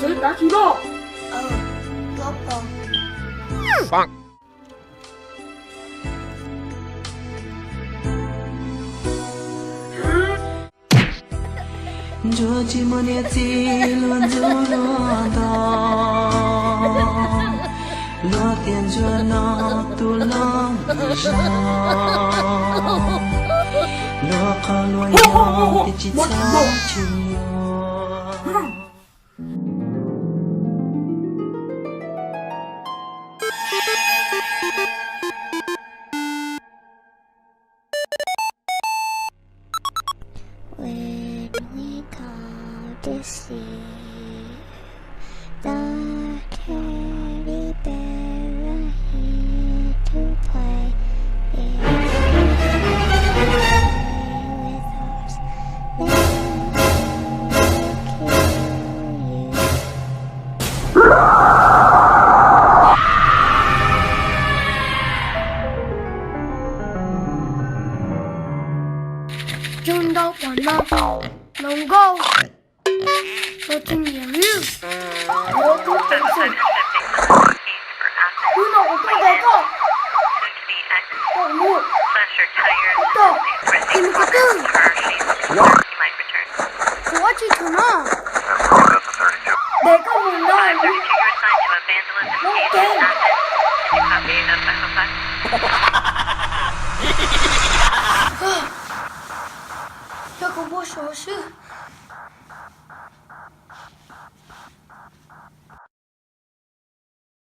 Tab sis no. Ntsuag tsis muaj niam txiv luag ntxub luag ntog, luag tias ntsuag no tus loj zog, luag qhov luag yog tias tsis txhob tshua. When we come to see you, the teddy bear are here to play. If you play with us, then we will kill you. Zoo ntau uas no hluas nkauj, txog tsis nyiam wb. Ua tub ceev xwm, wb no kuv tuaj ntes koj, koj mus, koj tog, tis mus qhov twg, kuv ua tsis tshua no, ntes koj mus no, mus ces. Yog kuv npau suav xwb.